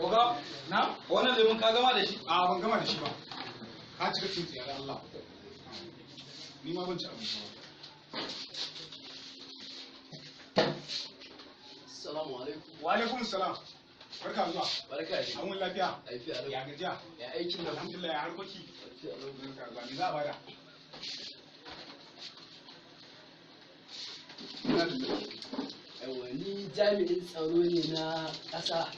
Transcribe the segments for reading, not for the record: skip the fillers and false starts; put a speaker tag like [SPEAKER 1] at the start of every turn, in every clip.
[SPEAKER 1] Oga,
[SPEAKER 2] Na?
[SPEAKER 1] wannan lemun ka gama da shi?
[SPEAKER 2] A ban gama da shi ba. Ka cika cin tsiyar Allah. Ni ma ban ci abinci ba.
[SPEAKER 3] Assalamu alaikum.
[SPEAKER 2] Wa alaikum salam. Barka zuwa.
[SPEAKER 3] Barka dai.
[SPEAKER 2] An wuni lafiya.
[SPEAKER 3] Lafiya lau.
[SPEAKER 2] Ya gajiya.
[SPEAKER 3] Ya aikin da
[SPEAKER 2] Alhamdulillah ya harkoki.
[SPEAKER 3] Lafiya lau.
[SPEAKER 2] Barka zuwa. Me za a bada?
[SPEAKER 3] Yawwa ni jami'in tsaro ne na ƙasa.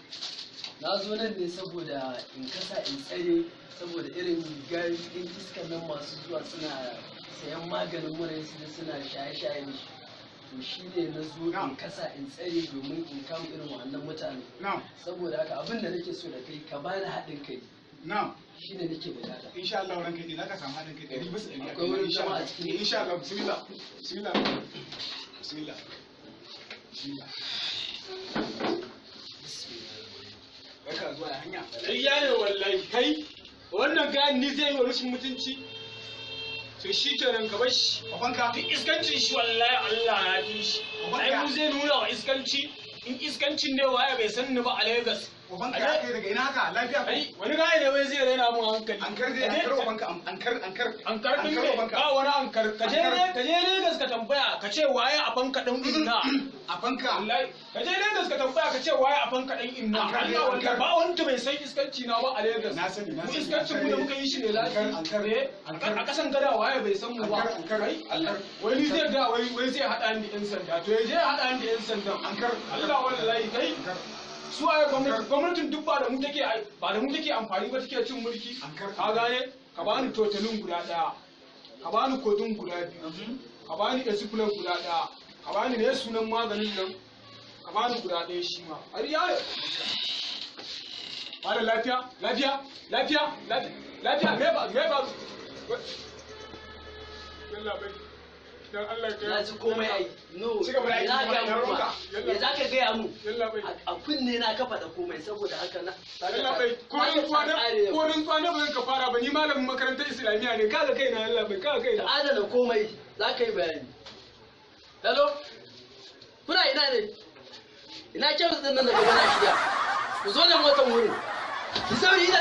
[SPEAKER 3] Na zo nan ne saboda in kasa in tsare saboda irin garin iskan nan masu zuwa suna sayan maganin mura su je suna shaye-shaye da shi. To shi ne na zo in kasa in tsare domin in kama irin wannan mutane.
[SPEAKER 2] Na'am.
[SPEAKER 3] Saboda haka abin da nake so da kai ka bani haɗin kai
[SPEAKER 2] Na'am.
[SPEAKER 3] shi ne nake bukata.
[SPEAKER 2] Insha Allah ranka dai zaka samu haɗin kai 100%.
[SPEAKER 3] Akwai wurin
[SPEAKER 2] Insha
[SPEAKER 3] zama a
[SPEAKER 2] Allah.
[SPEAKER 3] cikin-
[SPEAKER 2] Insha Allah. Bismillah. Bismillah. Bismillah. Bismillah. Barka zuwa ya hanya.
[SPEAKER 4] Ƙarya ne wallahi kai wannan gayan ni zai yi wa rashin mutunci to shi kenan ka bar shi
[SPEAKER 2] Babanka.
[SPEAKER 4] duk iskancin shi wallahi Allah ya fi shi ai mu zai nuna wa iskanci in iskancin ne waye bai san ni ba a Lagos
[SPEAKER 2] Babanka ya kai daga ina haka lafiya ko?
[SPEAKER 4] ai wani gaya ne wai zai raina mun hankali
[SPEAKER 2] Ankar dai ankar babanka ankar ankar.
[SPEAKER 4] ankar din me
[SPEAKER 2] babanka.
[SPEAKER 4] ba wani ankar ka je
[SPEAKER 2] Ankar.
[SPEAKER 4] ne ka je Lagos ka tambaya ka ce waye a fanka din inna
[SPEAKER 2] A fanka.
[SPEAKER 4] wallahi ka je Lagos ka tambaya ka ce waye a fanka din inna
[SPEAKER 2] Ankar dai,
[SPEAKER 4] Allah wallahi
[SPEAKER 2] ankar.
[SPEAKER 4] ba wanda bai san iskanci na ba a Lagos
[SPEAKER 2] Na sani, na
[SPEAKER 4] mu
[SPEAKER 2] sani.
[SPEAKER 4] iskancin mu da muka yi shi ne lafiya
[SPEAKER 2] Ankar,
[SPEAKER 4] Eh,
[SPEAKER 2] ankar.
[SPEAKER 4] a kasan gada waye bai san mu ba
[SPEAKER 2] Ankar, ankar,
[SPEAKER 4] Kai, Allah
[SPEAKER 2] ankar.
[SPEAKER 4] wai ni zai ga wai wai zai hada ni da yan sanda to ya je ya hada ni da yan sanda
[SPEAKER 2] Ankar.
[SPEAKER 4] Allah wallahi kai
[SPEAKER 2] Ankar.
[SPEAKER 4] su waye gwamnati gwamnatin duk ba da mu take ba da mu take amfani ba take cin mulki
[SPEAKER 2] Ankar.
[SPEAKER 4] ka gane ka bani totalin guda daya ka bani kodin guda biyu ka bani esifulan guda daya ka bani ne sunan maganin nan ka bani guda daya shi ma har ya ba da lafiya lafiya lafiya lafiya lafiya me ba me ba yalla bai dan Allah ka
[SPEAKER 3] Na ji komai ai. No.
[SPEAKER 2] Ci gaba da aiki
[SPEAKER 3] Me za
[SPEAKER 2] kuma,
[SPEAKER 3] ka
[SPEAKER 2] ya
[SPEAKER 3] gaya mun
[SPEAKER 2] roka.
[SPEAKER 3] ba? Me za ka gaya mun?
[SPEAKER 4] yalla bai
[SPEAKER 3] A kunne na ka faɗa komai saboda haka na.
[SPEAKER 4] Yalla bai ko rantsuwa na ko rantsuwa na ba zan ka fara ba ni malamin makarantar islamiyya ne kaga kaina yalla bai kaga kaina
[SPEAKER 3] Ka adana komai za ka yi bayani. Hello? Kuna ina ne? Ina kemis ɗin nan da gaba na shiga. Ku zo da motar wurin. Ki sauri ina.